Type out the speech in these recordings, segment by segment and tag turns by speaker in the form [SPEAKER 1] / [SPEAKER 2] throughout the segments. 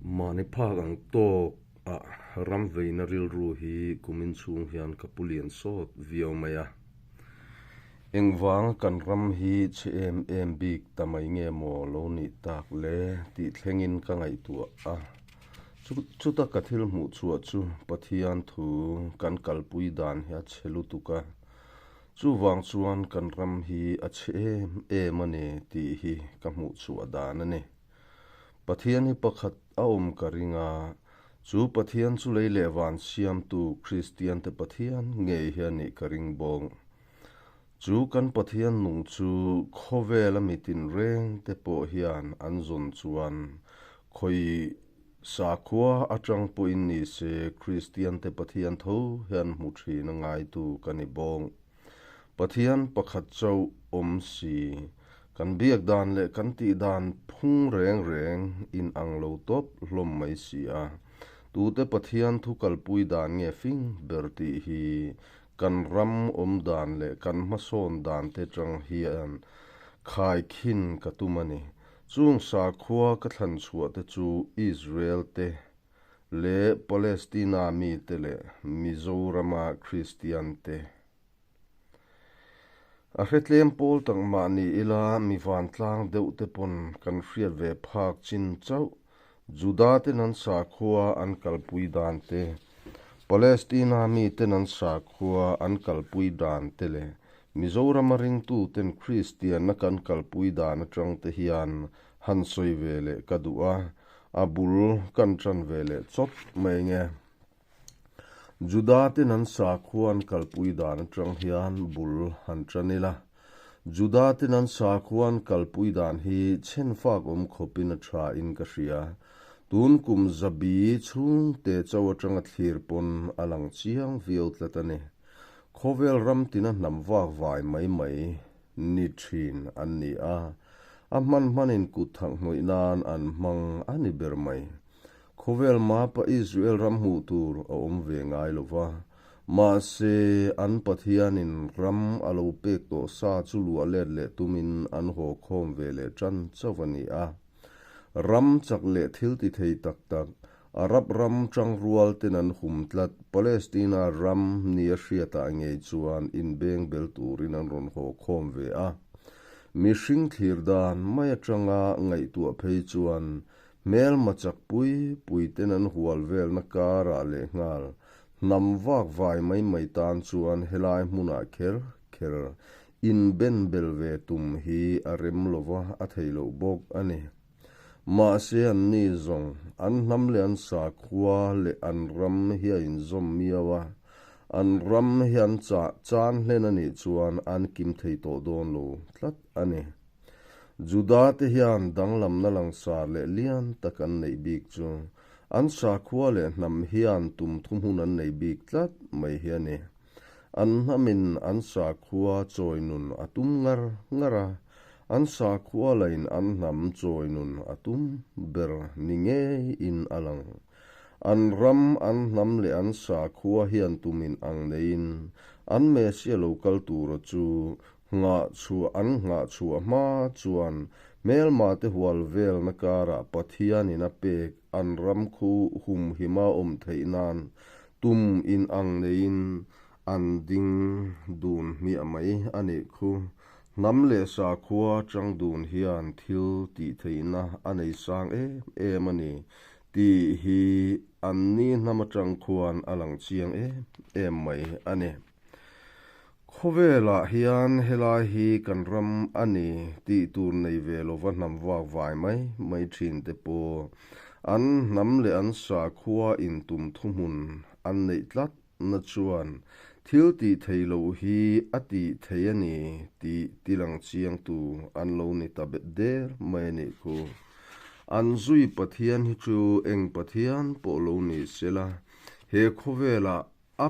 [SPEAKER 1] Mahni phak ang tawk ah ram veina rilru hi kumin chhung hian ka pu lian sawt viau mai a. Engvanga kan ram hi chhe em em bik ta mai nge maw lo nih tak le tih thlengin ka ngaihtuah a. Chuta ka thil hmuh chhuah chu Pathian thu kan kalpui dan hi a chhe lutuk a. Chuvang chuan kan ram hi a chhe em em a ni tih hi ka hmuh chhuah dan a ni. Pathian hi pakhat a awm ka ring a, chu Pathian chu lei leh van siamtu Kristiante Pathian ngei hi a nih ka ring bawk. Chu kan Pathian nung chu khawvela mi tinreng te pawh hian an zawn chuan khawi sakhua atang pawhin ni se Kristiante Pathian tho hian hmu thin a ngaitu ka ni bawk. Pathian pakhat chauh awm si. Kan biak dan leh kan tih dan phung reng reng in ang lo tawp hlawm mai si a. Tute Pathian thu kalpui dan nge fing ber tih hi kan ram awm dan leh kan hmasawn dan te tang hian khaikhin ka tum a ni. Chung sakhua ka thlan chhuah te chu Israel te leh Palestina mite leh Mizorama Kristian te. A hretlem pawl tak mah ni ila mi vantlang deuh te pawn kan hriat ve phak chin chauh Juda ten an sakhua an kalpui dan te, Palestina miten an sakhua an kalpui dan te leh Mizorama ringtu ten Kristianna kan kalpui dan atang te hian han sawi ve leh ka duh a, a bul kan ṭan ve leh chawp mai nge. Juda ten an sakhua an kalpui dan aṭang hian bul han ṭan ila. Juda ten an sakhua an kalpui dan hi chhen fak awm khawpin a ṭha in ka hria. Tun kum zabi chhungte chauh aṭanga thlir pawn a lang chiang viau tlat a ni. Khawvel ram tina hnam vak vai mai mai ni thin an ni a, a hman hmanin kut thak hnawih nan an hmang a ni ber mai. Khawvel mapa Israel ram hmuh tur a awm ve ngai lo va, mahse an Pathianin ram a lo pek tawh sa chu luah let leh tumin an haw khawm ve leh tan chauh a ni a. Ram chak leh thil ti thei tak tak, Arab ram tangrual ten an hum tlat, Palestina ram nia hriatah ngei chuan inbeng bel turin an rawn haw khawm ve a. Mihring thlir dan mai atanga ngaihtuah phei chuan hmelma chak pui pui ten an hual velna karah lehnghal hnam vak vai mai mai tan chuan helai hmunah kher kher Inben bel ve tum hi a rem lova a thei loh bawk a ni. Mahse anni zawng, an hnam leh an sakhua leh an ram hi a inzawm miau a, an ram hi an chah chan hlen a nih chuan an kim thei tawh dawn lo tlat a ni. Juda te hian danglamna langsar leh lian tak an neih bik chu an sakhua leh hnam hian tum thuhmun an nei bik tlat mai hi a ni. An hnamin an sakhua chawi nun a tum ngar ngar a, an sakhua lain an hnam chawi nun a tum ber ni ngeiin a lang. An ram, an hnam leh an sakhua hian tumin ang neiin an Messiah lo kal tura chu nghah chhuah an nghah chhuah hma chuan hmelmate hual velna karah Pathianin a pek an ram khu humhima awm theih nan Tum in ang neiin an ding dun hmiah mai a nih khu. Hnam leh sakhua chang dun hian thil tih theihna a nei sang em em a ni tih hi an ni hnam atang khuan a lang chiang em em mai a ni. Khawvelah hian helai hi kan ram a ni tih tur nei ve lova hnam vak vai mai mai thin te pawh an hnam leh an sakhua intum thuhmun an neih tlat na chuan thil tih thei loh hi a tih thei a ni tih tilang chiangtu an lo ni ta bet der mai a nih khu. An zui Pathian hi chu eng Pathian pawh lo ni sela he khawvelah A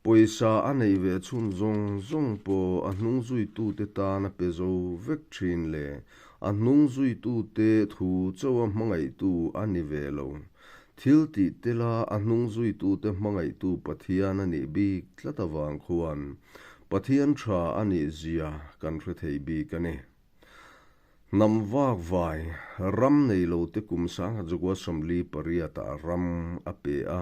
[SPEAKER 1] pawisa a neih ve chhun zawng zawng pawh a hnung zuitute tan a pe zo vek thin le. A hnung zuitute thu chauh a hmangaihtu a ni ve lo. Thil tih tela a hnung zuitute hmangaihtu Pathian a nih bik tlat avang khuan Pathian tha a nih zia kan hre thei bik a ni. Hnam vak vai, ram nei lo te kum 1948 ah ram a pe a.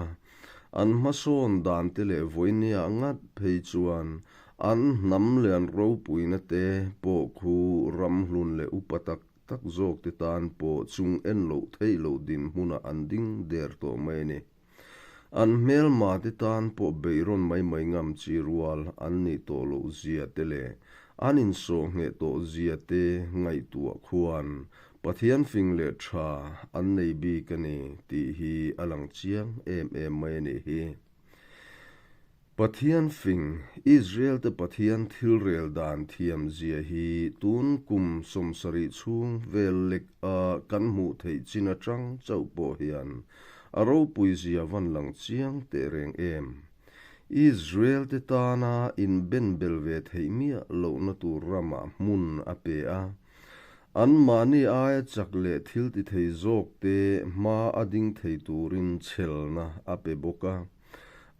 [SPEAKER 1] An hmasawn dan te leh vawinia ngat phei chuan an hnam leh an ropuina te pawh khu ram hlun leh upa tak tak zawk te tan pawh chung en loh theih loh dinhmunah an ding der tawh mai a ni. An hmelma te tan pawh beihrawn mai mai ngam chi rual an nih tawh loh zia te leh an insawh ngheh tawh zia te ngaihtuah khuan Pathian fing leh tha an nei bik a ni tih hi a lang chiang em em mai a nih hi. Pathian fing, Israel te Pathian thil rel dan thiam zia hi tun kum 70 chhung vel lek a kan hmuh theih chin atang chauh pawh hian a ropui zia van lang chiang teh reng em. Israel te tana inben bel ve theih miah lohna tur ramah hmun a pe a. Anmahni aia chak leh thil ti thei zawk te hma a ding thei turin chhelna a pe bawk a.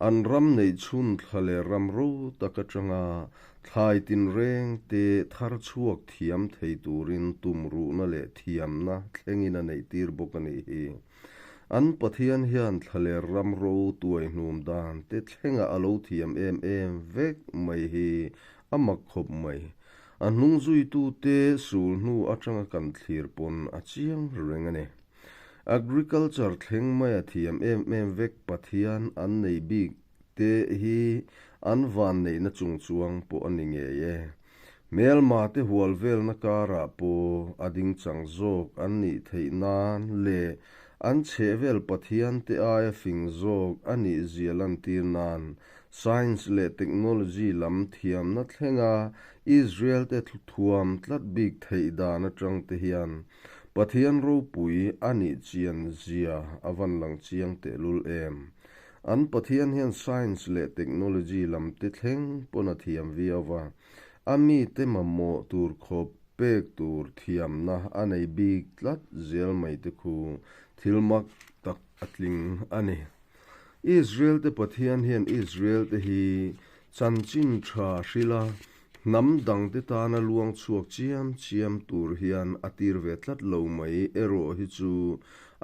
[SPEAKER 1] An ram neih chhun thla leh ram ro tak atanga thlai tinreng te thar chhuak thiam thei turin tumruhna leh thiamna thlengin a neih tir bawk a nih hi. An Pathian hian thla leh ram ro tuai hnum dan te thlenga a lo thiam em em vek mai hi a mak khawp mai. A hnung zuitute sul hnu atanga kan thlir pawn a chiang reng a ni. Agriculture thleng maia thiam em em vek Pathian an nei bik te hi an van neihna chungchuang pawh a ni ngei e. Hmelma te hual velna karah pawh a ding chang zawk an nih theih nan leh an chhehvel Pathian te aia fing zawk a nih zia lantir nan Science leh Technology lam thiamna thlenga Israel te thuam tlat bik theih dan atang te hian Pathian ropui a nih chian zia a van lang chiang tehlul em. An Pathian hian science leh technology lam te thleng pawn a thiam viau va, a mite mamawh tur khawp pek tur thiamna a nei bik tlat zel mai te khu thil mak tak a tling a ni. Israel te Pathian hian Israel te hi chanchin tha hrila Hnam dangte tana luang chhuak chiam chiam tur hian a tir ve tlat lo mai erawh hi chu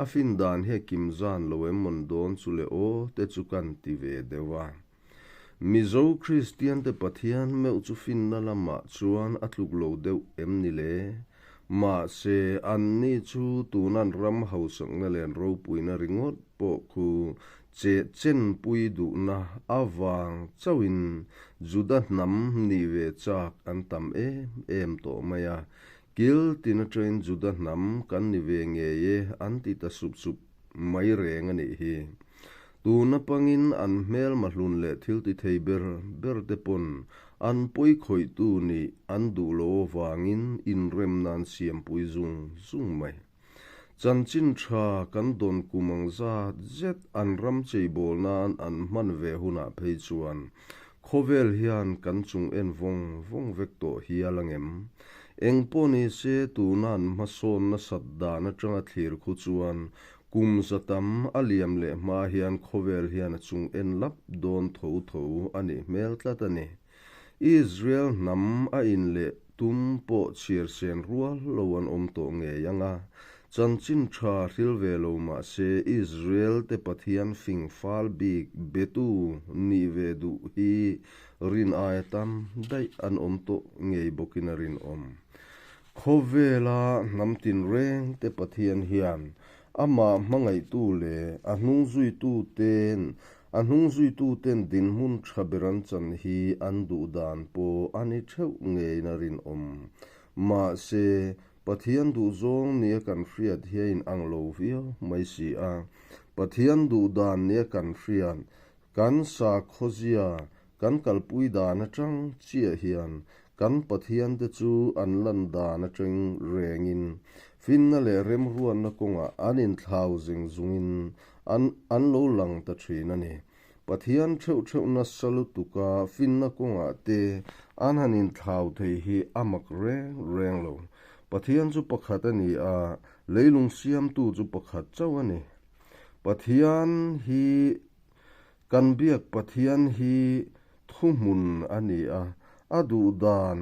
[SPEAKER 1] a fin dan hi a kim zan lo em mawn dawn chu le aw te chu kan ti ve deuh a. Mizo Kristian te Pathian meuh chu finna lamah chuan a tluk lo deuh em ni le? Mahse, anni chu tunan ram hausakna len ropuina ringawt pawh khu Che chenpui duhna avang chauhin Juda hnam nih ve chak an tam em em tawh mai a, kil tin atangin Juda hnam kan ni ve ngei e an ti ta sup sup mai reng a nih hi. Tuna pangin an hmelma hlun leh thil ti thei ber ber te pawn an pawi khawihtu nih an duh lo avangin inremna an siampui zung zung mai. Chanchin tha kan dawn kum ang zat zet an ram cheibawl nan an hman ve hunah phei chuan khawvel hian kan chung en vawng vawng vek tawh hial angem? Eng pawh ni se tuna an hmasawn nasat dan atanga thlir khu chuan kum za tam a liam leh hma hian khawvel hian a chung en lap dawn tho tho a nih hmel tlat a ni. Israel hnam a in leh tum pawh chhiar sen rual lo an awm tawh ngei ang a, chanchin tha hril ve lo mah se Israel te Pathian fing fal bik betu nih ve duh hi rin aia tam daih an awm tawh ngei bawkin a rinawm. Khawvela hnam tinreng te Pathian hian amah hmangaihtu leh a hnungzuitu ten A hnungzuituten dinhmun tha ber an chan hi an duh dan pawh a ni theuh ngeiin a rinawm. Mahse, Pathian duhzawng nia kan hriat hi a inang lo viau mai si a. Pathian duh dan nia kan hriat, kan sakhawzia, kan kalpui dan atang chiah hian kan Pathiante chu an lan dan atang rengin finna leh remruatna kawngah an inthlau zeng zungin An an lo lang ta thin a ni. Pathian theuh theuh nasa lutuka finna kawngah te an han inthlau thei hi a mak reng reng lo. Pathian chu pakhat a ni a, leilung siamtu chu pakhat chauh a ni. Pathian hi kan biak Pathian hi thuhmun a ni a, a duhdan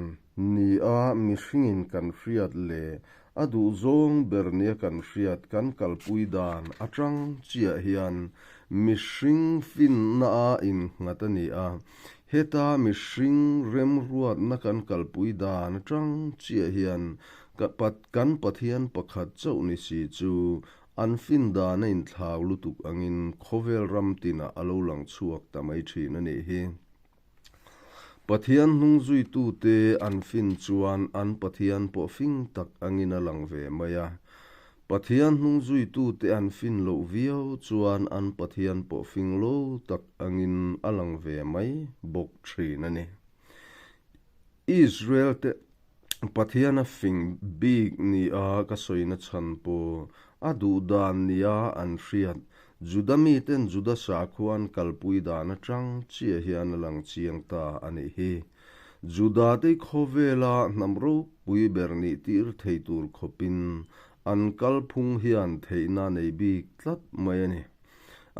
[SPEAKER 1] ni a mihringin kan hriat leh A duhzawng ber nia kan hriat kan kalpui dan atang chiah hian mihring finna a innghat a ni a. Heta mihring remruatna kan kalpui dan atang chiah hian kan Pathian pakhat chauh ni si chu an fin dan a inthlau lutuk angin khawvel ram tinah a lo lang chhuak ta mai thin a nih hi. Pathian hnungzuitute an fin chuan an Pathian pawh fing tak angin a lang ve mai a. Pathian hnungzuitute an fin loh viau chuan an Pathian pawh fing lo tak angin a lang ve mai bawk thin a ni. Israel-te Pathian a fing bik nia ka sawina chhan pawh a duh dan nia an hriat. Juda miten Juda sakhua an kalpui dan atang chiah hian a lang chiang ta a nih hi. Judate khawvela hnam ropui ber nih tir thei tur khawpin an kalphung hian theihna nei bik tlat mai a ni.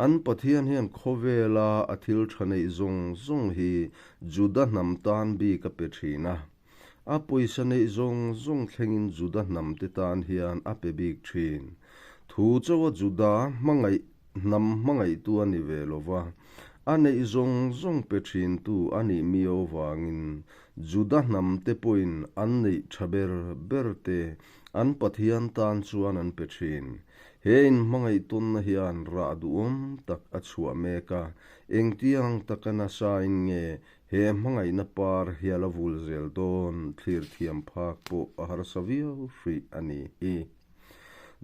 [SPEAKER 1] An Pathian hian khawvela a thil tha neih zawng zawng hi Juda hnam tan bik a pe thin a. A pawisa neih zawng zawng thlengin Juda hnamte tan hian a pe bik thin. Thu chauha Juda hmangaih hnam hmangaihtu a ni ve lo va, a neih zawng zawng pe thintu a nih miau vangin Juda hnamte pawhin an neih tha ber berte an Pathian tan chuan an pe thin. He inhmangaih tawnna hian rah duhawm tak a chhuah mek a, engtiang taka nasain nge he hmangaihna par hi a la vul zel dawn thlir thiam phak pawh a harsa viau hrih a ni hi.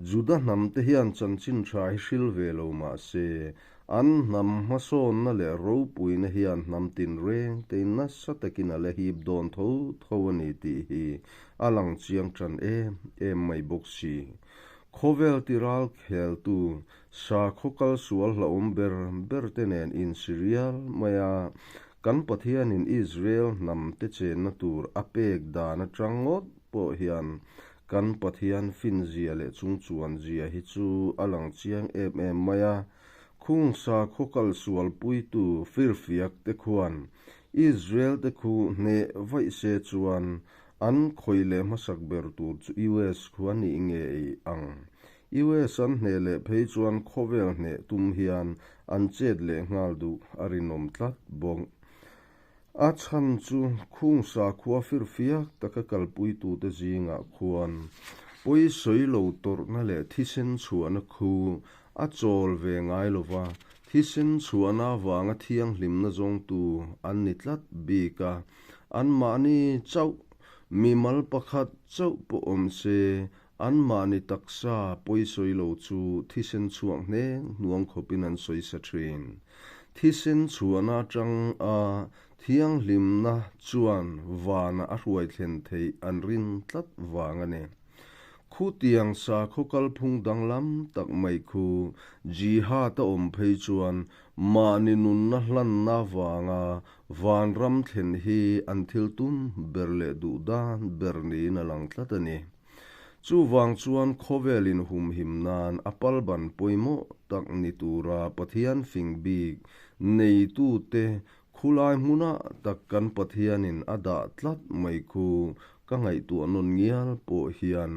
[SPEAKER 1] Juda hnamte hian chanchin tha hi hril ve lo mah se, an hnam hmasawnna leh ropuina hian hnam tinreng tein nasa takin a la hip dawn tho tho a ni tih hi a lang chiang tan em em mai bawk si. Khawvel tiral kheltu sakhaw kal sual hlauhawm ber ber te nen insi rial mai a, kan Pathianin Israel hnam te chenna tur a pek dan atang ngawt pawh hian kan Pathian finzia leh chungchuan zia hi chu a lang chiang em em mai a. Khung sakhaw kal sual puitu firfiak te khuan Israel te khu hneh vaih se chuan An khawih leh hmasak ber tur chu US khu a nih ngei ang. US an hneh leh phei chuan khawvel hneh tum hian an chet leh nghal duh a rinawm tlat bawk. A chhan chu khung sakhua firfiak taka kalpuitute zingah khuan pawi sawi lo tawrhna leh thisen chhuahna khu a chawl ve ngai lova, thisen chhuahna avanga thianghlimna zawngtu an ni tlat bik a. Anmahni chauh, mimal pakhat chauh pawh awm se, anmahni taksa pawisawi lo chu thisen chhuak hneng hnuang khawpin an sawi sa thin. Thisen chhuahna atang a thianghlimna chuan vanah a hruai thlen theih an rin tlat vang a ni. Khutiang sakhaw kalphung danglam tak mai khu Jihad a awm phei chuan mahni nunna hlanna vanga vanram thlen hi an thil tum ber leh duh dan ber niin a lang tlat a ni. Chuvang chuan khawvel inhumhim nan a palban pawimawh tak ni tura Pathian fing bik neitute Khulai hmunah tak kan Pathianin a dah tlat mai khu ka ngaihtuah nawn ngial pawh hian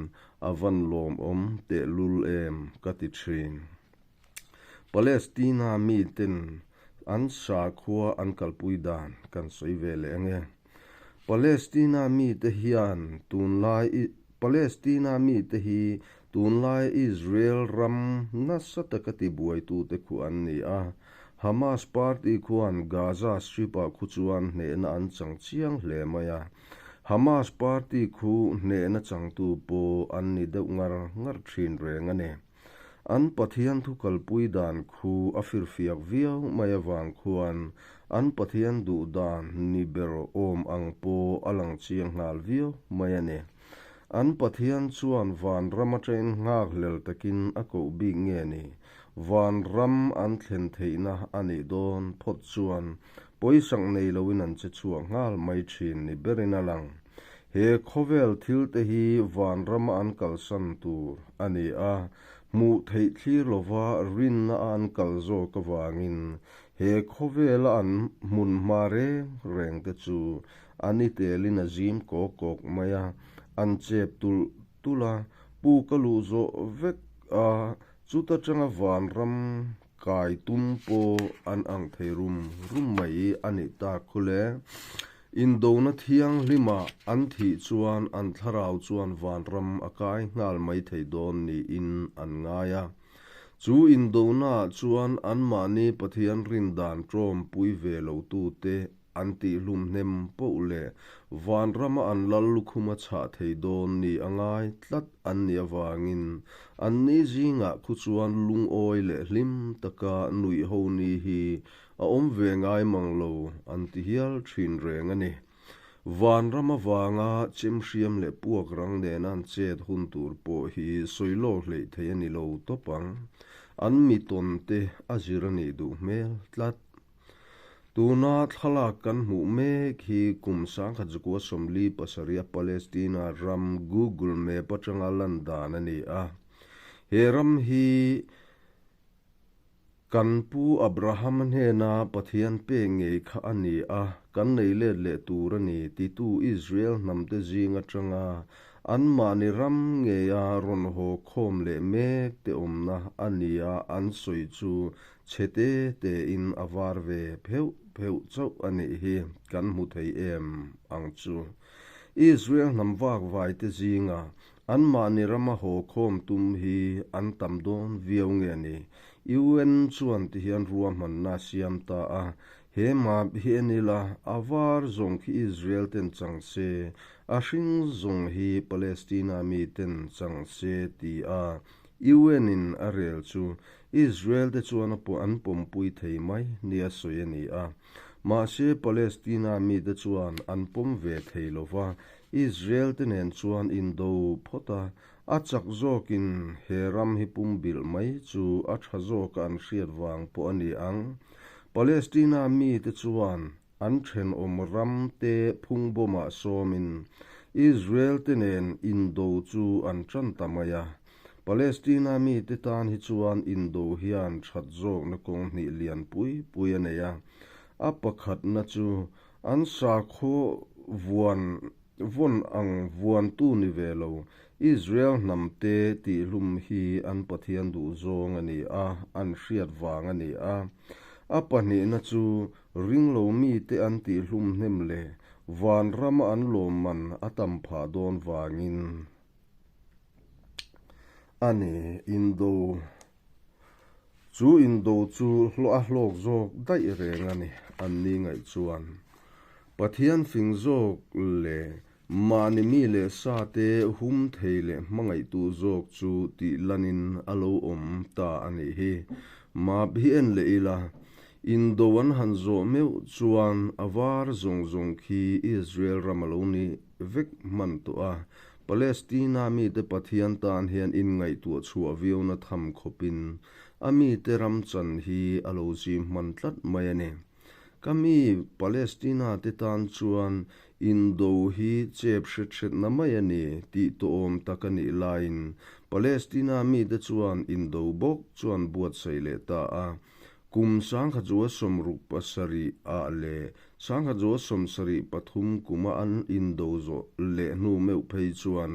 [SPEAKER 1] a van lawmawm tehlul em ka ti thin. Palestina miten an sakhua an kalpui dan kan sawi ve leh ange. Palestina mite hian tunlai Palestina mite hi tunlai Israel ram nasa taka tibuaitute khu an ni a. Hamas party khuan Gaza Strip-ah khu chuan hnehna an chang chiang hle mai a. Hamas party khu hnehna changtu pawh an ni deuh ngar ngar thin reng a ni. An Pathian thu kalpui dan khu a firfiak viau mai avang khuan an Pathian duh dan ni ber awm ang pawh a lang chiang nghal viau mai a ni. An Pathian chuan vanram atangin nghakhlel takin a koh bik nge ni? Vanram an thlen theihna a nih dawn phawt chuan pawisak nei loin an che chhuak nghal mai thin ni berin a lang. He khawvel thil te hi vanrama an kalsan tur a ni a, hmuh theih thlir lova rinna a an kal zawk avangin he khawvela an hmun hma reng reng te chu an i telin a zim kawk kawk mai a, an chep tulh tulh a. Puk a luh zawh vek a, chuta tanga vanram kai tum pawh an ang thei rum rum mai a nih tak khu le. Indona thianghlima an thih chuan an thlarau chuan vanram a kai nghal mai thei dawn niin an ngai a. Chu indonaah chuan anmahni Pathian rindan tawmpui ve lotute an tihhlum hnem poh leh vanrama an lal lukhum a chhah thei dawn ni a ngai tlat an nih avangin anni zingah khu chuan lungawi leh hlim taka nuih ho ni hi a awm ve ngai mang lo an ti hial thin reng a ni. Vanram avanga chemhriam leh puak rang nena an chet hun tur pawh hi sawi lawk hleih theih a ni lo tawp ang. An mi tawn te a zir a nih duh hmel tlat. Tuna thlalak kan hmuh mek hi kum 1947 a Palestina ram Google Map atanga lan dan a ni a. He ram hi Kan pu Abrahama hnena Pathian pek ngei kha a ni a, kan nei let leh tur a ni titu Israel hnamte zing atanga anmahni ram ngeia rawn haw khawm leh mek te awmna a nia an sawi chu chhe te tein a var ve pheuh pheuh chauh a nih hi kan hmu thei em ang chu. Israel hnam vakvaite zinga Anmahni rama haw khawm tum hi an tam dawn viau nge ni? UN chuan tihian ruahmanna a siam ta a, he map hi en ila, a var zawng khi Israel ten chang se, a hring zawng hi Palestina mi ten chang se ti a UN in a rel chu Israel te chuan a an pawmpui thei mai nia sawi a ni a. Mahse Palestina mite chuan an pawm ve thei lova, Israel te nen chuan indo phawt a, a chak zawkin he ram hi pumbilh mai chu a tha zawka an hriat vang pawh a ni ang. Palestina mite chuan an thenawm ram te phungbawmah sawmin Israel te nen indo chu an tan ta mai a. Palestina mite tan hi chuan indo hian that zawkna kawng hnih lian pui pui a nei a. A pakhatna chu An sakhaw vuan vawn ang vuantu ni ve lo, Israel hnamte tihhlum hi an Pathian duhzawng a ni a, an hriat vang a ni a. A pahnihna chu ringlo mite an tihhlum hnem leh vanrama an lawmman a tam phah dawn vangin a ni. Indo Chu indo chu hlawh a hlawk zawk daih reng a ni, an ni ngaih chuan. Pathian fing zawk leh mahni mi leh sa te hum thei leh hmangaihtu zawk chu tih lanin a lo awm ta a nih hi. Map hi en leh ila, indo an han zawh meuh chuan a var zawng zawng khi Israel ram a lo ni vek hman tawh a, Palestina mite Pathian tan hian inngaihtuah chhuah viauna tham khawpin a mite ram chan hi a lo zim hman tlat mai a ni. Ka mi Palestina te tan chuan indo hi chep hret hretna mai a ni tih tawhawm tak a nih laiin Palestina mite chuan indo bawk chuan buatsaih leh ta a. Kum 1967 ah leh 1973 kuma an indo zawh leh hnu meuh phei chuan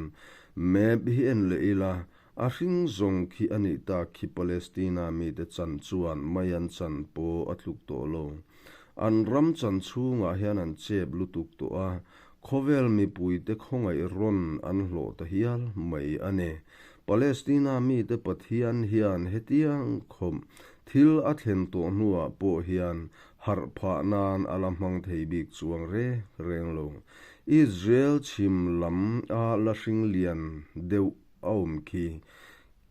[SPEAKER 1] map hi en leh ila, a hring zawng khi a nih tak khi Palestina mite chan chuan mai an chan pawh a tluk tawh lo. An ram chan chhungah hian an chep lutuk tawh a, khawvel mipuite khawngaih rawn an hlawh ta hial mai a ni. Palestina mite Pathian hian hetiang khawp thil a thlen tawh hnuah pawh hian harh phah nan a la hmang thei bik chuang reng reng lo. Israel chhim lam a la hring lian deuh a awm khi.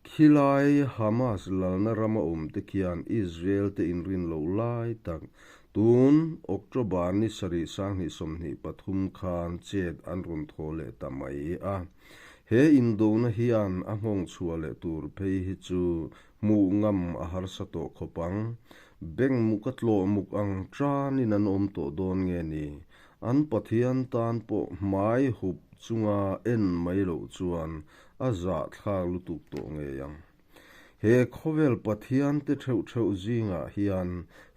[SPEAKER 1] Khilai Hamas lalna rama awm te khian Israel te inrin loh lai tak tun October ni sarih 2023 khan chet an rawn thaw leh ta mai a. He indona hian a nghawng chhuah leh tur phei hi chu hmuh ngam a harsa tawh khawp ang. Bank muk a tlawh muk ang tanin an awm tawh dawn nge ni? An Pathian tan pawh hmai hup chunga en mai loh chuan a zahthlak lutuk tawh ngei ang. He khawvel Pathian te theuh theuh zingah hian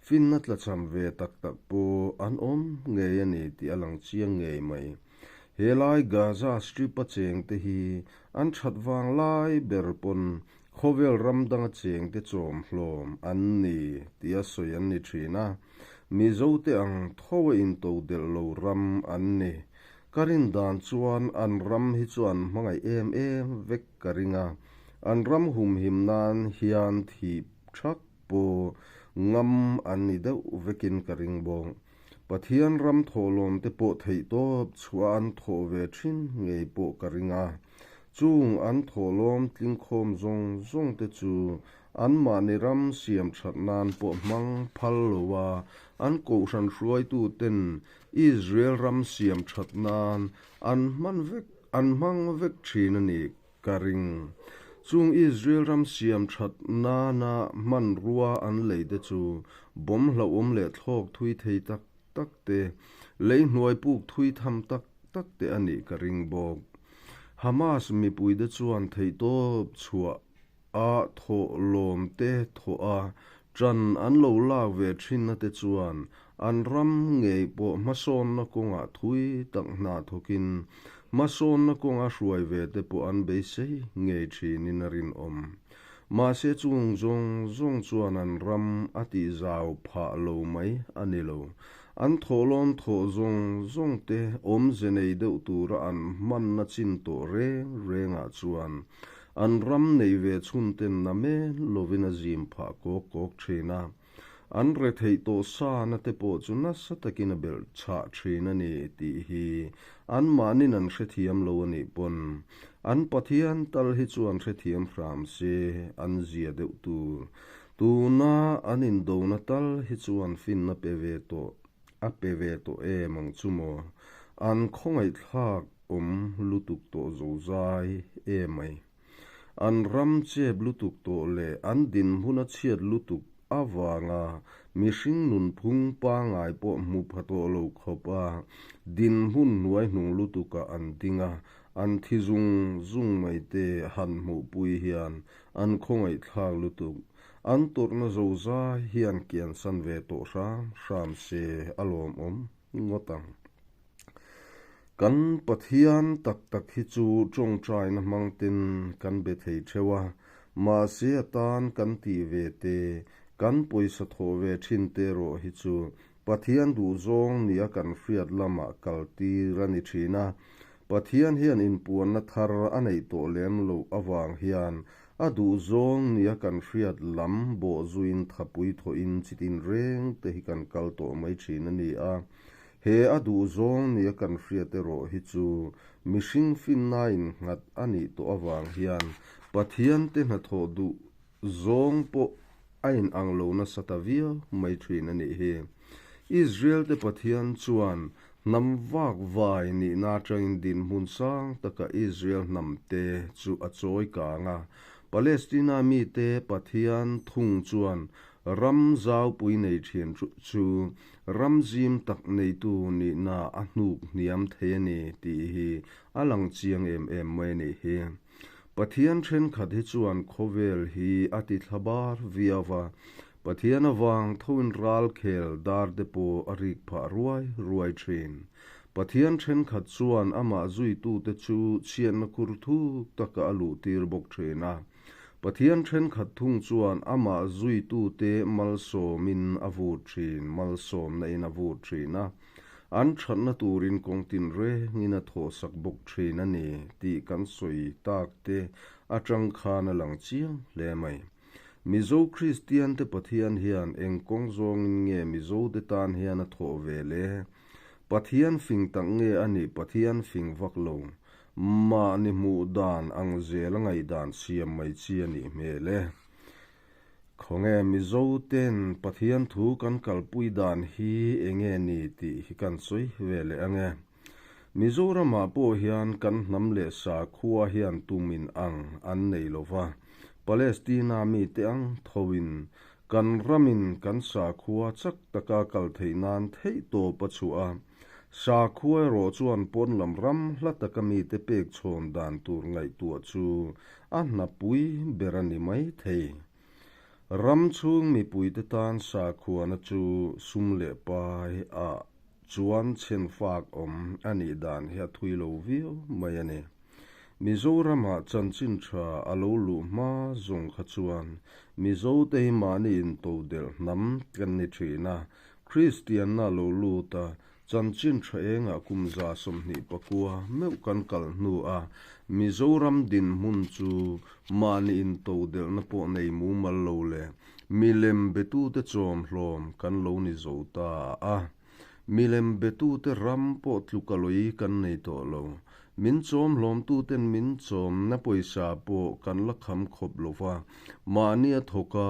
[SPEAKER 1] finna tlachham ve tak tak pawh an awm ngei a ni tih a lang chiang ngei mai. Helai Gaza Strip-a chengte hi an that vang lai ber pawn khawvel ram danga chengte chawm hlawm an ni tia sawi an ni thin a. Mizote ang tho a intodelh lo ram an ni. Ka rin dan chuan an ram hi chu an hmangaih em em vek ka ring a, an ram humhim nan hian thih thak pawh ngam an ni deuh vekin ka ring bawk. Pathian ram thawhlawm te pawh theihtawp chhuah an thawh ve thin ngei pawh ka ring a. Chung an thawhlawm tlingkhawm zawng zawng te chu anmahni ram siam that nan pawh hmang phal lo a, an kohhran hruaitu ten Israel ram siam that nan an hman vek an hmang vek thin a ni ka ring. Chung Israel ram siam that nana hmanrua an lei te chu bomb hlauhawm leh thlawk thui thei tak tak te, lei hnuai puk thui tham tak tak te a nih ka ring bawk. Hamas mipui te chuan theihtawp chhuah a thawh lawm te thawh a ṭan an lo lak ve ṭhinna te chuan an ram ngei pawh hmasawnna kawngah thui tak hna thawkin hmasawnna kawnga hruai ve te pawh an beisei ngei ṭhinin a rinawm. Mahse chung zawng zawng chuan an ram a tihzau phah lo mai a ni lo. An thawhlawm thawh zawng zawng te awmze nei deuh tura an hmanna chin tawh reng rengah chuan An ram nei ve chhun ten na men lovin a zim phah kawk kawk thin a, an retheih tawh sa na te pawh chu nasa takin a belh chhah thin a ni tih hi anmahnin an hrethiam lo a nih pawn an Pathian tal hi chu an hrethiam hram se an zia deuh tur. Tuna an indona tal hi chuan finna pe ve tawh a pe ve tawh em ang chu maw? An khawngaihthlak awm lutuk tawh zozai emai. An ram chep lutuk tawh leh an dinhmun a chhiat lutuk avanga mihring nunphung pangai pawh hmu pha tawh lo khawp a dinhmun hnuaihnung lutukah an ding a, an thi zung zung mai te han hmuhpui hian an khawngaihthlak lutuk. An tawrhna zozai hian kiansan ve tawh hram hram se a lawmawm ngawt ang. Kan Pathian tak tak hi chu tawngtaina hmang ten kan be thei theuh a, mahse a tan kan tih ve te, kan pawisa thawh ve thin te erawh hi chu Pathian duhzawng nia kan hriat lamah kal tir a ni thin a. Pathian hian inpuanna thar a neih tawh lem loh avang hian a duhzawng nia kan hriat lam bawhzuiin thapui thawhin chitin reng te hi kan kal tawh mai thin a ni a. He a duhzawng nia kan hriat erawh hi chu mihring finnain nghat a nih tawh avang hian Pathiante hnathawh duh zawng pawh a inang lo nasa ta viau mai thin a nih hi. Israelte Pathian chuan hnam vak vai nihna atangin dinhmun sang taka Israel hnamte chu a chawi kang a, Palestina mite Pathian thung chuan ram zaupui nei thin chu Ram zim tak neitu nihna a hnuk hniam thei a ni tih hi a lang chiang em em mai a nih hi. Pathian thenkhat hi chuan khawvel hi a ti thla bar viau va, Pathian avang thoin ral khel dar te pawh a rik phah ruai ruai thin. Pathian thenkhat chuan amah zuitute chu chhiatna khur thuk takah a luhtir bawk thin a. Pathian thenkhat thung chuan amah zuitute malsawmin a vut thin, malsawmna in a vut thin a, an thatna turin kawng tinrengin a thawhsak bawk thin a ni tih kan sawi tak te atang khan a lang chiang hle mai. Mizo Kristiante Pathian hian eng kawng zawngin nge Mizote tan hian a thawh ve le? Pathian fing tak nge a nih Pathian fing vak lo? Mahni hmuh dan ang zel a ngaihdan siam mai chi a nih hmel e. Khawnge Mizo ten Pathian thu kan kalpui dan hi enge ni tih hi kan sawi ve leh ange. Mizoramah pawh hian kan hnam leh sakhua hian tum in ang an nei lo va, Palestina mite ang tho in kan ramin kan sakhua chak taka kal theih nan theihtawp a chhuah a, Sakhua erawh chuan pawn lam ram hla taka mite pek chhawn dan tur ngaihtuah chu a hnapui ber a ni mai thei. Ram chhung mipuite tan sakhuana chu sum leh pai ah chuan chhenfak awm a nih dan hi a thui lo viau mai a ni. Mizoramah chanchin tha a lo luh hma zawng kha chuan Mizote hi mahni intodelh hnam kan ni thin a, Kristianna a lo lut a, Chanchin tha engah kum 29 meuh kan kal hnu a Mizoram dinhmun chu mahni intodelhna pawh nei mumal lo leh milem betute chawm hlawm kan lo ni zo ta a. Milem betute ram pawh tluka lawih kan nei tawh lo. Min chawm hlawmtuten min chawmna pawisa pawh kan la kham khawp lo va, mahni a thawk a,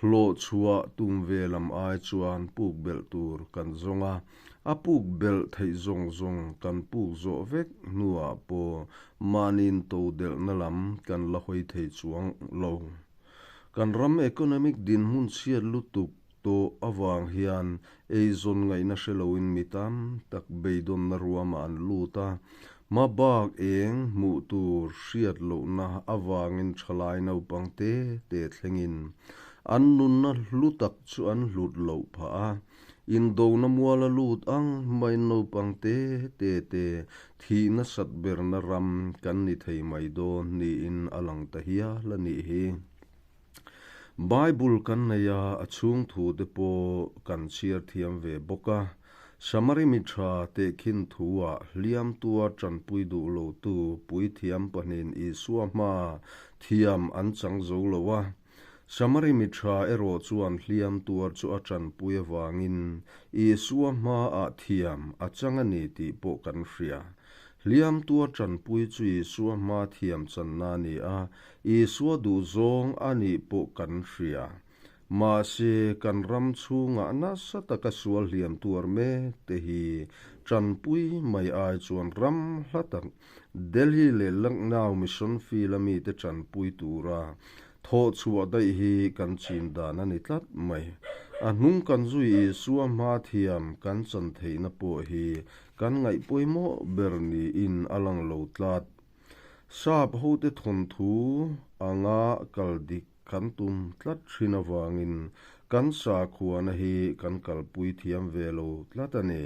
[SPEAKER 1] Hlawh chhuah tum ve lam ai chuan puk belh tur kan zawng a, a puk belh theih zawng zawng kan puk zawh vek hnuah pawh mahniin to delhna lam kan la hawi thei chuang lo. Kan ram economic dinhmun chhiat lutuk tawh avang hian eizawn ngaihna hre loin mi tam tak beidawnna ruamah an lut a, hmabak eng hmuh tur hriat lohna avangin thalai naupang te te thlengin an nunna hlu tak chu an hlut loh phah a, indona muala lut ang hmain naupang te te te thih nasat berna ram kan ni thei mai dawn niin a lang ta hial a nih hi. Bible kan nei a, a chhung thu te pawh kan chhiar thiam ve bawk a. Samari mi tha tehkhin thu ah hliam tuar tanpui duh lo tu puithiam pahnin Isua hma thiam an chang zo lo a. Samari mi tha erawh chuan hliam tuar chu a tanpui avangin Isua hma ah thiam a chang a ni tih pawh kan hria. Hliam tuar tanpui chu Isua hma thiam channa a ni a, Isua duhzawng a nih pawh kan hria. Mahse, kan ram chhungah nasa taka sual hliam tuar mek te hi tanpui mai ai chuan ram hla tak Delhi leh Lucknow Mission Field a mite tanpui tura thawh chhuah daih hi kan chin dan a ni tlat mai. A hnung kan zui Isua hma thiam kan chan theihna pawh hi kan ngaih pawimawh ber niin a lang lo tlat. Sap hote thawnthu anga kal dik kan tum tlat thin avangin kan sakhuana hi kan kalpui thiam ve lo tlat a ni.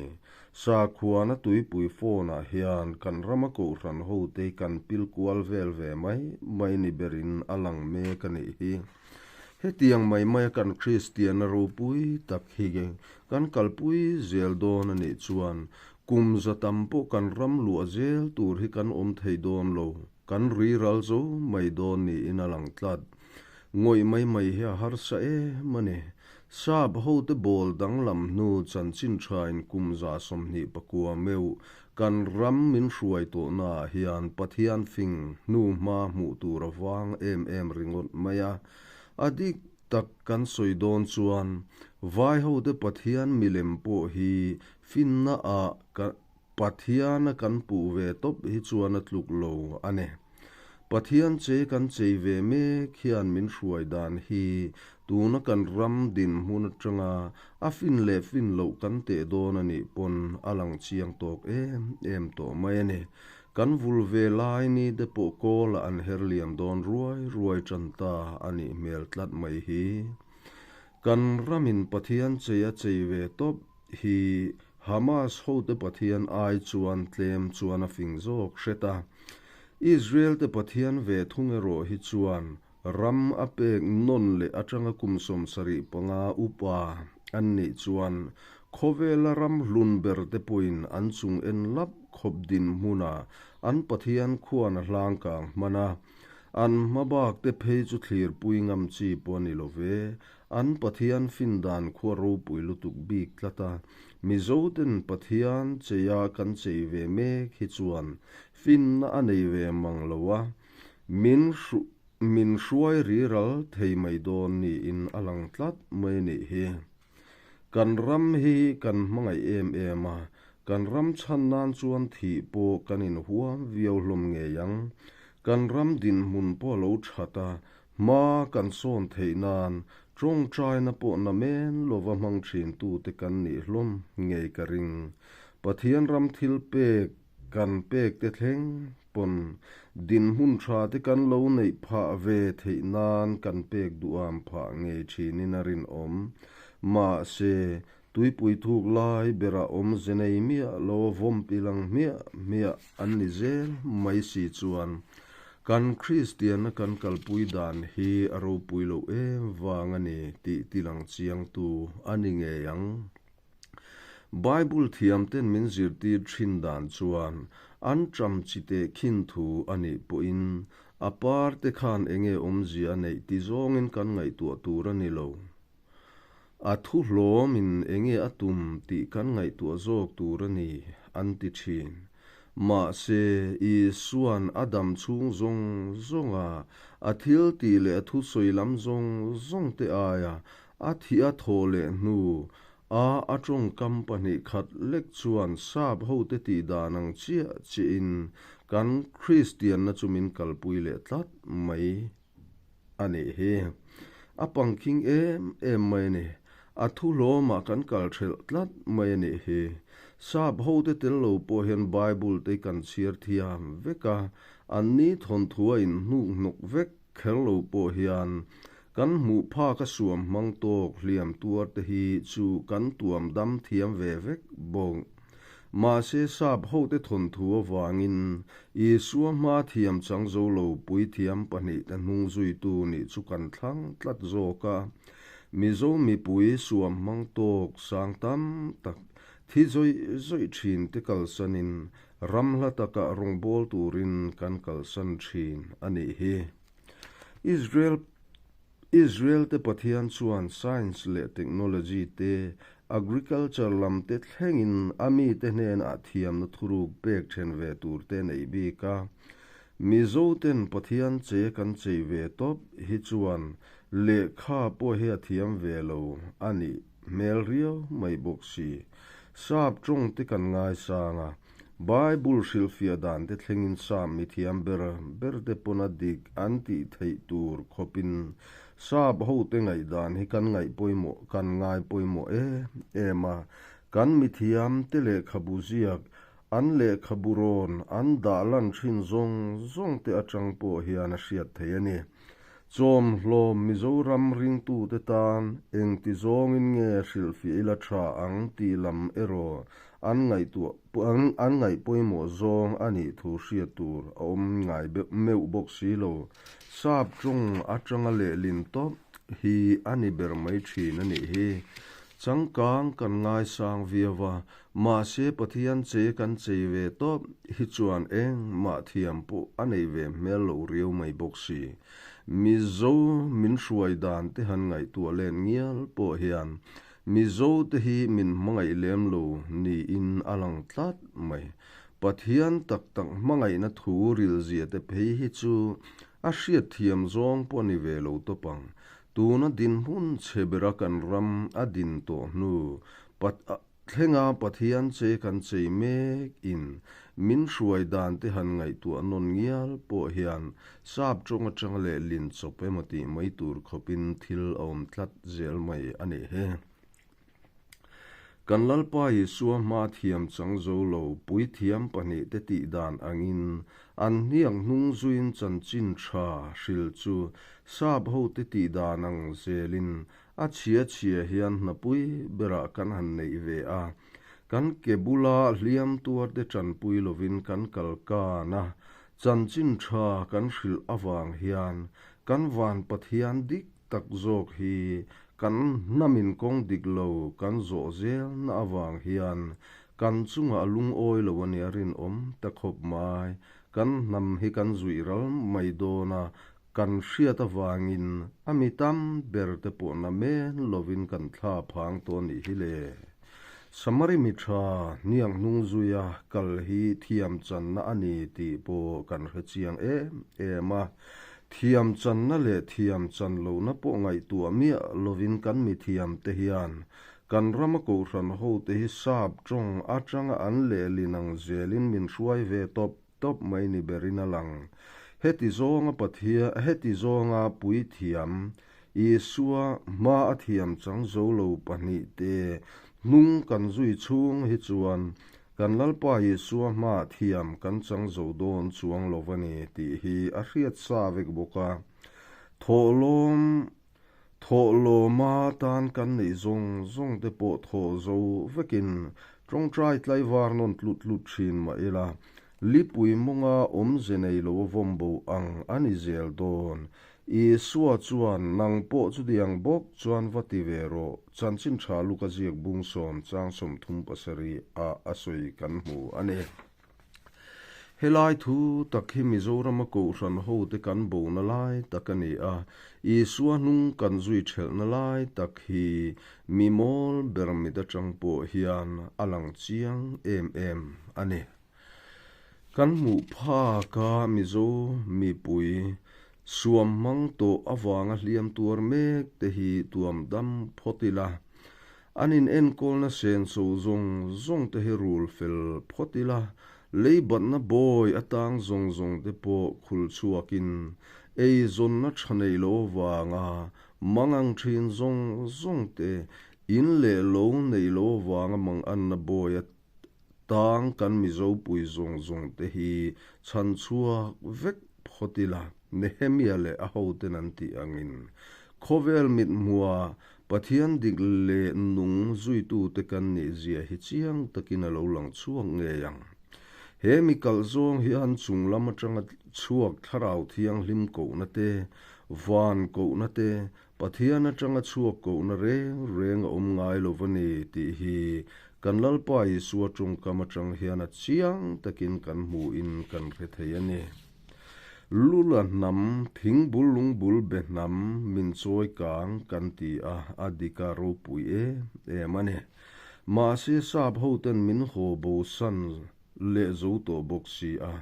[SPEAKER 1] Sakhuana tuipui phone ah hian kan rama kohhran hote kan pil kual vel ve mai mai ni berin a lang mek a nih hi. Hetiang mai maia kan Kristianna ropui tak hi kan kalpui zel dawn a nih chuan Kum za tam pawh kan ram luah zel tur hi kan awm thei dawn lo, kan ri ral zo mai dawn niin a lang tlat. Ngawih mai mai hi a harsa em a ni. Sap hote bawl danglam hnu chanchin thain kum 29 meuh kan ram min hruai tawhnaah hian Pathian fing hnu hma hmuh tur a vang em em ringawt mai a. A dik tak kan sawi dawn chuan vai hote Pathian milem pawh hi Finna ah ka Pathiana kan puh ve tawp hi chuan a tluk lo a ni. Pathian chei kan chei ve mek hian min hruai dan hi tuna kan ram dinhmun atanga a fin leh fin loh kan teh dawn a nih pawn a lang chiang tawk em em tawh mai a ni. Kan vul ve lai ni te pawh kawlah an her liam dawn ruai ruai tan ta a nih hmel tlat mai hi. Kan ramin Pathian chei a chei ve tawp hi Hamas hote Pathian ai chuan tlem chuan a fing zawk hret a. Israel te Pathian ve thung erawh hi chuan ram a pek nawn leh atanga kum 75 upa an nih chuan khawvela ram hlun ber te pawhin an chung en lap khawp dinhmuna an Pathian khuan a hlangkang hman a. An hmabak te phei chu thlirpui ngam chi pawh a ni lo ve. An Pathian fin dan khua ropui lutuk bik tlat a, Mizoten Pathian cheia kan chei ve mek hi chuan finna a nei ve mang lo a, min min hruai ri ral thei mai dawn niin a lang tlat mai a nih hi. Kan ram hi kan hmangaih em em a, kan ram chhan nan chuan thih pawh kan inhuam viau hlawm ngei ang. Kan ram dinhmun pawh a lo that a, Hma kan sawn theih nan tawngtaina pawh na men lova hmang thintute kan nih hlawm ngei ka ring. Pathian ram thil pek kan pek te thleng pawn dinhmun tha te kan lo neih phah ve theih nan kan pek duham phah ngei thinin a rinawm. Mahse. Tuipui thuk lai berah awmze nei miah lo a vawm pilang hmiah hmiah an ni zel mai si chuan kan Kristianna kan kalpui dan hi a ropui loh em vang a ni tih tilang chiangtu a ni ngei ang. Bible thiamten min zirtir thin dan chuan an ṭam chi teh khin thu a nih pawhin a par te khan enge awmzia a neih ti zawngin kan ngaihtuah tur a ni lo. A thu hlawmin enge a tum tih kan ngaihtuah zawk tur a ni, an ti thin. Mahse, Isua'n a dam chhung zawng zawnga a thil tih leh a thusawi lam zawng zawng te aia a thih a thawh leh hnu a a tawngkam 2 khat lek chuan sap hote tih dan ang chiah chiahin kan Kristianna chu min kalpui leh tlat mai a nih hi. A pangkhing em em mai a ni. A thu hlawmah kan kal thelh tlat mai a nih hi. Sap hote tel lo pawh hian Bible te kan chhiar thiam vek a, anni thawnthu a inhnuk hnawk vek kher lo pawh hian kan hmuh phak a suam hmang tawk hliam tuar te hi chu kan tuam dam thiam ve vek bawk. Mahse sap hote thawnthu avangin Isua hma thiam chang zo lo puithiam pahnihte hnung zuitu nih chu kan thlang tlat zawk a. Mizo mipui suam hmang tawk sang tam tak thi zawih zawih thin te kalsanin ram hla takah rawngbâwl turin kan kalsan thin a nih hi. Israel Israel te Pathian chuan science leh technology te, agriculture lam te thlengin a mite hnenah thiamna thuruk pek then ve tur te nei bik a. Mizo ten Pathian che kan chei ve tawp hi chuan lehkha pawh hi a thiam ve lo a nih hmel riau mai bawk si. Sap tawng te kan ngaisang a, Bible hrilhfiah dan te thlengin Sap mithiam ber ber te pawn a dik an tih theih tur khawpin Sap hote ngaihdan hi kan ngaih pawimawh kan ngai pawimawh em em a. Kan mithiam te lehkhabu ziak an lehkhabu rawn an dah lan thin zawng zawng te atang pawh hian a hriat theih a ni. Chawmhlawm Mizoram ringtute tan engti zawngin nge hrilhfiah ila tha ang tih lam erawh an ngaihtuah an ngaih pawimawh zawng a nih thu hriat tur a awm ngai meuh bawk si lo. Sap tawng atanga lehlin tawp hi a ni ber mai thin a nih hi. Changkang kan ngaisang viau a, mahse Pathian che kan chei ve tawp hi chuan engmah thiam pawh a nei ve hmel lo riau mai bawk si. Mizo min hruai dan te han ngaihtuah len ngial pawh hian Mizo te hi min hmangaih lem lo niin a lang tlat mai. Pathian tak tak hmangaihna thu rilzia te phei hi chu a hriatthiam zawng pawh a ni ve lo tawp ang. Tuna dinhmun chhe bera kan ram a din tawh hnu thlenga Pathian che kan chei mek in min hruai dan te han ngaihtuah nawn ngial pawh hian sap tawng atang leh lin chawp emaw tih mai tur khawpin thil a awm tlat zel mai a nih hi. Kan Lalpa Isua hma thiam chang zo lo puithiam pahnihte tih dan angin an hniak hnung zuiin chanchin tha hril chu sap hote tih dan ang zelin a chhia chhia hian hnapui berah kan han neih ve a. Kan ke bula hliam tuarte tanpui lovin kan kal kan a, chanchin tha kan hrilh avang hian kan van Pathian dik tak zawk hi kan hnamin kawng dik lo kan zawh zelna avang hian kan chungah a lungawi lo a nia rinawm ta khawp mai. Kan hnam hi kan zuih ral mai dawn a, kan hriat avangin a mi tam ber te pawh na men lovin kan thla phang tawh a nih hi le. Samari mi tha hniang hnung zuia kal hi thiam channa a ni tih pawh kan hre chiang em em a. Thiam channa leh thiam chan lohna pawh ngaihtuah miah lovin kan mithiam te hian kan rama kohhran hote hi sap tawng atanga an lehlin ang zelin min hruai ve tawp tawp mai ni berin a lang. Heti zawnga Pathia, heti zawnga puithiam Isua hma a thiam chang zo lo pahnihte hnung kan zui chhung hi chuan kan Lalpa Isua hma thiam kan chang zo dawn chuang lo va ni tih hi a hriat sa vek bawk a. Thawhlawm. Thawhlawma tan kan neih zawng zawng te pawh thawh zo vekin tawngtai tlaivar nawn tlut tlut thin mah ila, lipui mawnga awmze nei lo a vawm bo ang a ni zel dawn. Isua chuan, Nang pawh chutiang bawk chuan va ti ve rawh, Chanchin Tha Luka ziak bung sawm chang 37 ah a sawi kan hmu a ni. Helai thu tak hi Mizorama Kohhran hote kan bona lai tak a ni a, Isua hnung kan zui thelhna lai tak hi mi mawl ber mit atang pawh hian a lang chiang em em a ni. Kan hmuh phak a Mizo mipui suam hmang tawh avanga hliam tuar mek te hi tuam dam phawt ila, An in enkawlna senso zawng zawng te hi rul fel phawt ila, leibatna bawi atang zawng zawng te pawh khul chhuakin eizawnna tha nei lo avanga mangang thin zawng zawng te, in leh lo nei lo avanga manganna bawi atang kan Mizopui zawng zawng te hi chhan chhuak vek phawt ila, Nehemia leh a hoten an tih angin khawvel mithmuha Pathian dik leh nung zuitute kan nih zia hi chiang takin a lo lang chhuak ngei ang. He mi kalh zawng hian chung lam atanga chhuak thlarau thianghlim kohna te, van kohna te, Pathian atanga chhuak kohna reng reng a awm ngai lo va ni tih hi kan Lalpa Isua tawngkam atang hian a chiang takin kan hmuhin kan hre thei a ni. Lula hnam, thing bul lung bul be hnam min chawi kang kan ti a, a dik a ropui em em a ni. Mahse sap hoten min haw bo san leh zo tawh bawk si a,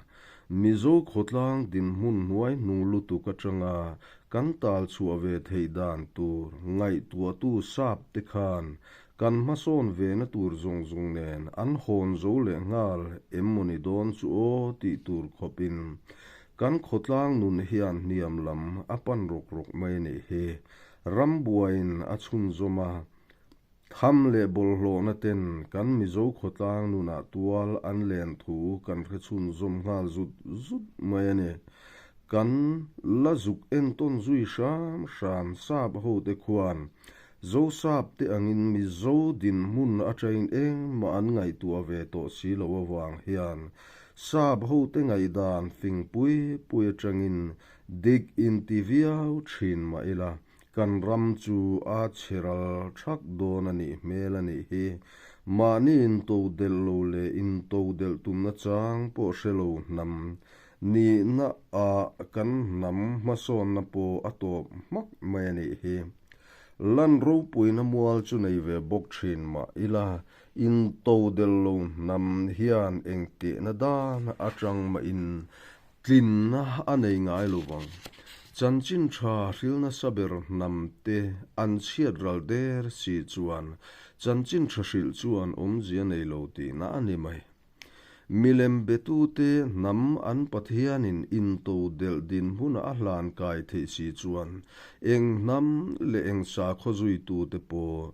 [SPEAKER 1] Mizo khawtlang dinhmun hnuai hnung lutuk atanga kan tal chhuah ve theih dan tur ngaihtuahtu sap te khan Kan hmasawn ve na tur zawng zawng nen an hawn zo leh nghal em maw ni dawn chu aw tih tur khawpin kan khawtlang nun hian hniam lam a pan rawk rawk mai a nih hi. Rambuaiin a chhunzawm a, tham leh bawlhhlawhna ten kan Mizo khawtlang nunah tual an len thu kan hre chhunzawm nghal zut zut mai a ni. Kan la zuk entawn zui hram hram sap hote khuan Zosap te angin Mizo dinhmun atangin engmah an ngaihtuah ve tawh si lo avang hian Sap hote ngaihdan fing pui pui atangin dik inti viau thin mah ila kan ram chu a chhe ral thak dawn a nih hmel a nih hi. Mahni intodelh lo leh intodelh tumna chang pawh hre lo hnam nihna ah kan hnam hmasawnna pawh a tawp hmak mai a nih hi. Lan ropuina mual chu nei ve bawk thin mah ila, intodelh lo hnam hian engtihna dan atang mahin tlinna a nei ngai lo vang. Chanchin tha hril nasa ber hnam te an chhiat ral der si chuan chanchin tha hrilh chuan awmzia nei lo tihna a ni mai. Milem betute hnam an Pathianin intodelh dinhmuna a hlan kai theih si chuan eng hnam leh eng sakhaw zuitute pawh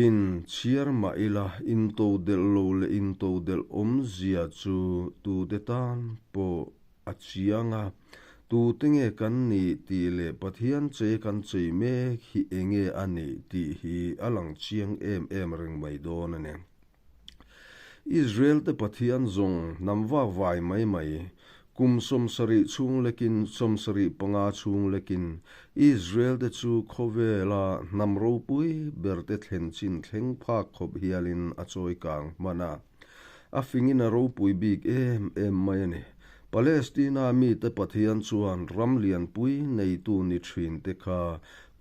[SPEAKER 1] in chhiar mah ila intodelh lo leh intodelh awmzia chu tute tan pawh a chiang a, tute nge kan nih tih leh Pathian che kan chei mek hi enge a nih tih hi a lang chiang em em reng mai dawn a ni. Israel te Pathian zawng hnam vak vai mai mai, kum 75 chhung lekin 75 chhung lekin Israel te chu khawvela hnam ropui ber te thlen chin thleng phak khawp hialin a chawi kang hman a. A fingin a ropui bik em em mai a ni. Palestina mite Pathian chuan ram lianpui neitu ni thin te kha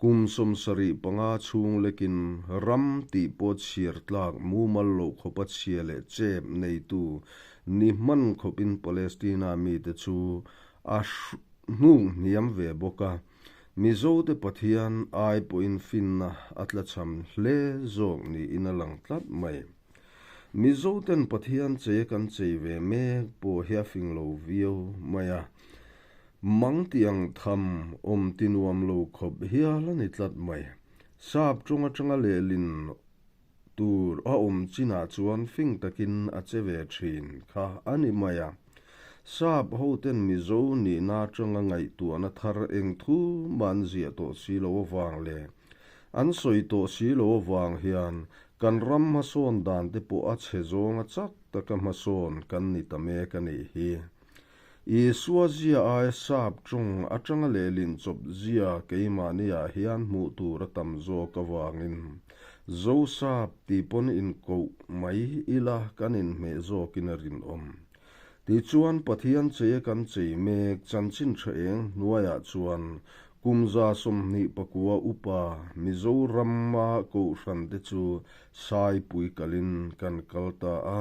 [SPEAKER 1] Kum 75 chhung lekin ram tih pawh chhiar tlak mumal loh khawpa chhia leh chep neitu ni hman khawpin Palestina mite chu a hnuk hniam ve bawk a. Mizote Pathian ai pawhin finna a tlachham hle zawk niin a lang tlat mai. Mizoten Pathian che kan chei ve mek pawh hi a fing lo viau mai a. Mang tiang tham awm ti nuam lo khawp hial a ni tlat mai. Sap tawng atanga lehlin tur a awm chinah chuan fing takin a che ve thin kha a ni mai a. Sap hoten Mizo nihna atanga ngaihtuahna thar eng thu mah an ziah tawh si lo avang leh an sawi tawh si lo avang hian kan ram hmasawn dan te pawh a chhe zawnga chak taka hmasawn kan ni ta mek a nih hi. Isua zia aia sap tawng atanga lehlin chawp zia keimahniah hian hmuh tur a tam zawk avangin Zosap tih pawn inkoh mai ila kan inhmeh zawkin a rinawm. Tichuan, Pathian cheia kan chei mek chanchin tha eng hnuaiah chuan kum 29 upa Mizorama kohhrante chu Saipui kalin kan kal ta a.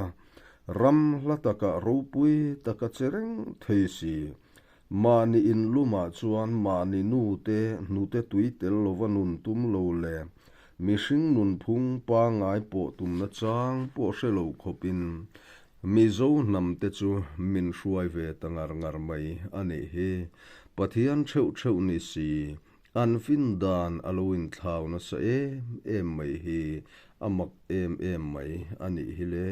[SPEAKER 1] Ram hla takah ropui taka che reng thei si. Mahni inlumah chuan mahni nute hnute tui tel lova nun tum lo leh mihring nunphung pangngai pawh tumna chang pawh hre lo khawpin Mizo hnam te chu min hruai ve ta ngar ngar mai a nih hi. Pathian theuh theuh ni si, an fin dan a lo inthlau nasa em em mai hi a mak em em mai a nih hi le.